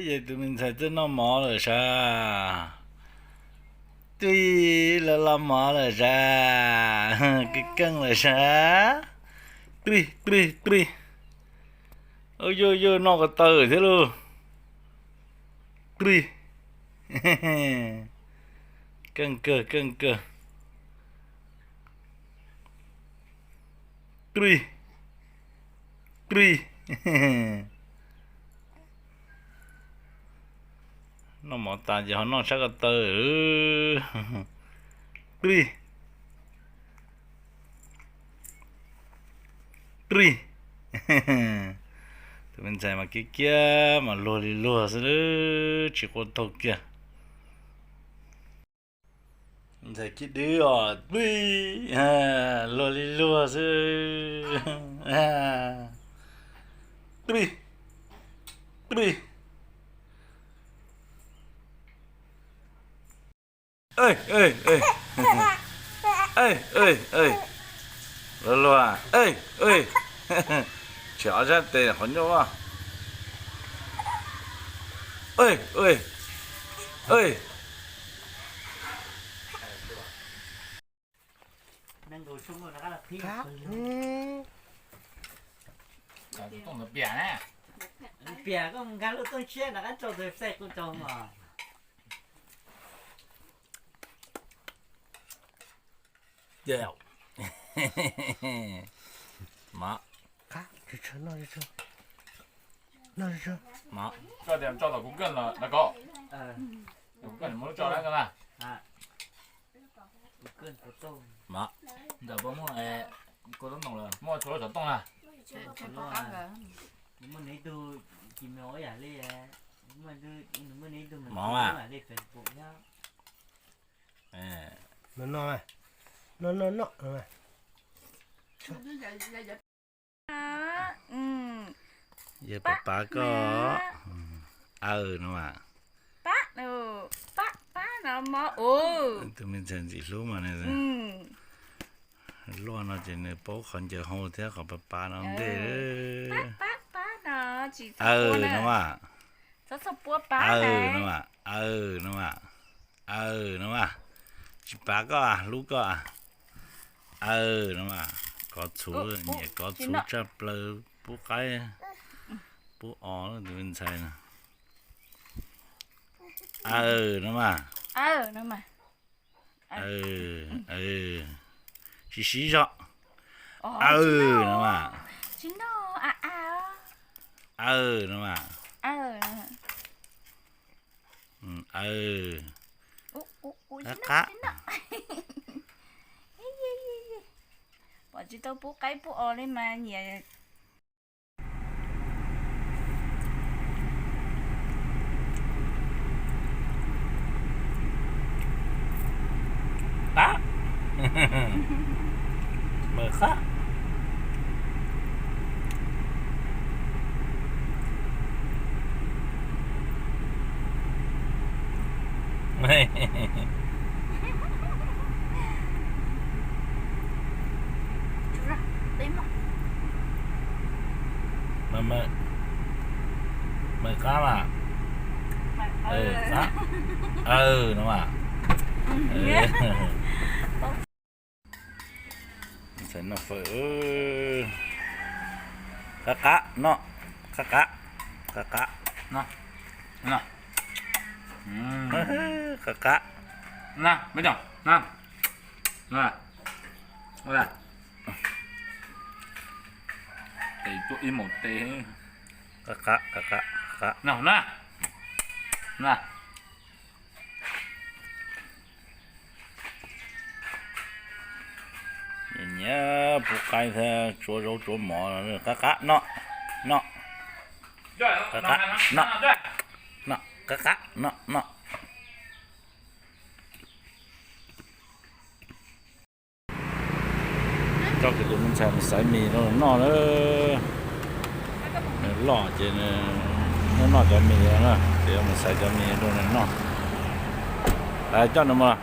Ces tus me ntxhais twb noj mov lawm sav. Twb los los mov lawm sav. Keej keej lawm sav. Twb twb twb. Ub, yuj yuj, noj ko taw thiab lauj. Twb. Keej kawg, keej kawg. Twb. Twb. Noj mov tas ces ho noj sab ko taw. Twb. Twb. Tus me ntxhais mas kiab kiab mas luag li luag xwb, tsis quaj taug kiag. Ntxhais kiab dwb os, twb, luag li luag xwb. Twb, twb. Luag luag, tsis ob sab tes qhov ncauj. Piam koj mus nkag lub tooj tshiab nram qab tsaus tes xej kuj tsaus mog. Mov. Koj tias tso tom kuv kawj los da ko. Kuv kawj muab lub tso na. Mov. Ntawm puas muaj, muaj tshuav lub xov tooj na. Muaj ib tug, muaj ib tug, muaj ib tug, mov a. No no no no. Yog pab pab koj. Aw no mas. Pab, pab pab no mov. Tus me ntxhais ntxim hlub mas nws luaj no ces nws paub qhov ncaws hau thiab qhov pab pab no ntej. Aw no mas. Aw no mas, aw no mas, aw no mas. Tsis pab koj, hlub koj. Aw no mas, kov txhuv, nyiam kov txhuv tshaj plaws, pub qaib pub os tus me ntxhais no. Aw no mas. Siv siv zog. Aw no mas. Aw no mas. Aw. Qab qab. Pom tsis tau pub qaib pub os li mas nyiam. Qab. Mawm qab. Mawm qab mas. Qab. Aw no mas. Ntxhais noj fawm. Qab qab no, qab qab, qab qab no, qab qab. Tes tuaj ib maum tes. Qab qab, qab qab, qab qab. Nyiam nyiam pub qaib thiab tsuav zaub tsuav mov. Qab qab no, no. Qab qab no, no, qab qab no, no. Coj kuv tus me ntxhais mus xaiv mis rau nws noj na. Nws loj ces nws noj noj cov mis no na, ces yuav mus xaiv cov mis rau nws noj. Lawv coj nws mus.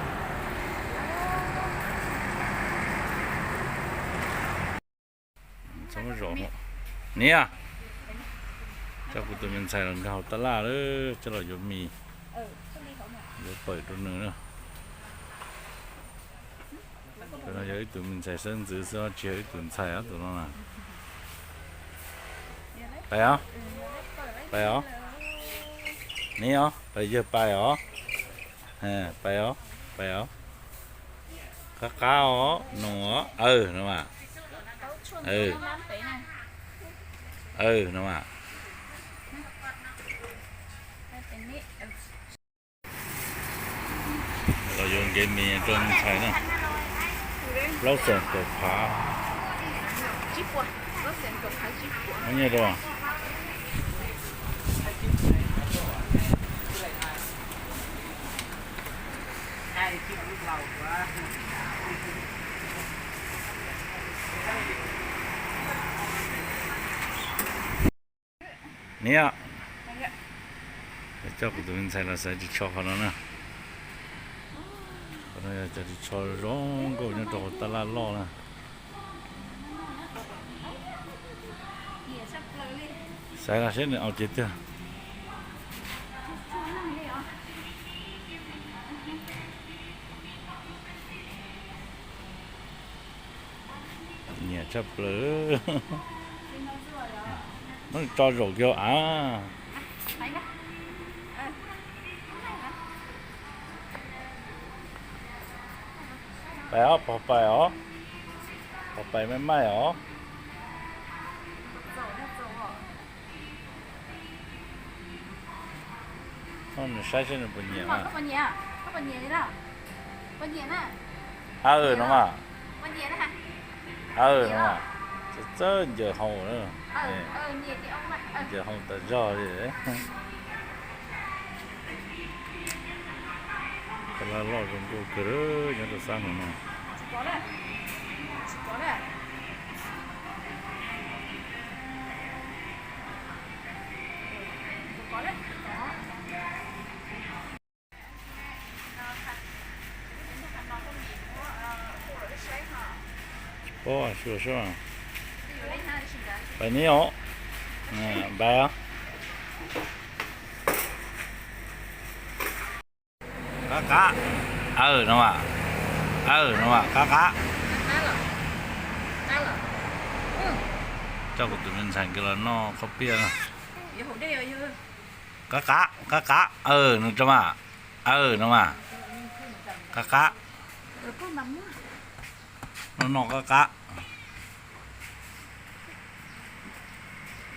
Niam, Coj kuv tus me ntxhais los nkag hauv tab laj lawm, coj los yuav mis, yuav pawm rau nws na. Tus no yog ib tug me ntxhais xeeb ntxwv xwb, tsis yog ib ttus ntxhais os tus no na. Pais os, pais os, niam os, pais yawg pais os, pais os, pais os, qab qab os, no os, aw no mas, aw no mas. Los yuav nkev mis rau ntxhais na. Plaub xees kaum phav. Muab nyiaj rau. Niam, coj kuv tus me ntxhais los xaiv ris tsho qhov no na. Qhov no yog cov ris tsho zoo nkauj nyob rau hauv tab laj loj na. Xaiv los seb nws au cev twg. Nyiam tshaj plaws. Muab tso zaum kiag av. Pais os, pog pais os. Pog pais maj maj os. Nws saib seb nws puas nyiam mas. Aw no mas. Aw no mas. Txawj txawj ncaws hau na. Ncaws hau tas zog li. Tab laj loj zoo nkauj kawg nyob rau sab hauv no. Tsis paub, sua sua. Pais niam os. Pais os. Qab qab. Aw no mas. Aw no mas, qab qab. Coj kuv tus me ntxhais nkawd los noj khaub piaj na. Qab qab, qab qab, aw no rau mas. Aw no mas. Qab qab. Noj noj qab qab.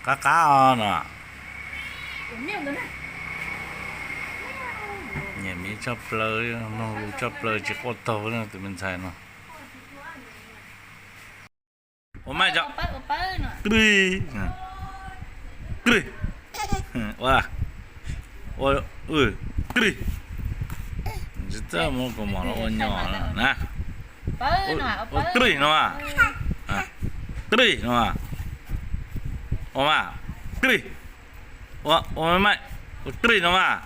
Qab qab os no. Nyiam mis tshaj plaws, mloog lus tshaj plaws tsis quaj taug li tus me ntxhais no. Ua maj cov. Qwj. Qwj. Ua. Ua. Qwj. Tsis txawj muab kaus mom los ua nyo na. Ua qwj no mas. Qwj no mas. Ua mas. Qwj. Ua, ua maj maj. Ua qwj no mas.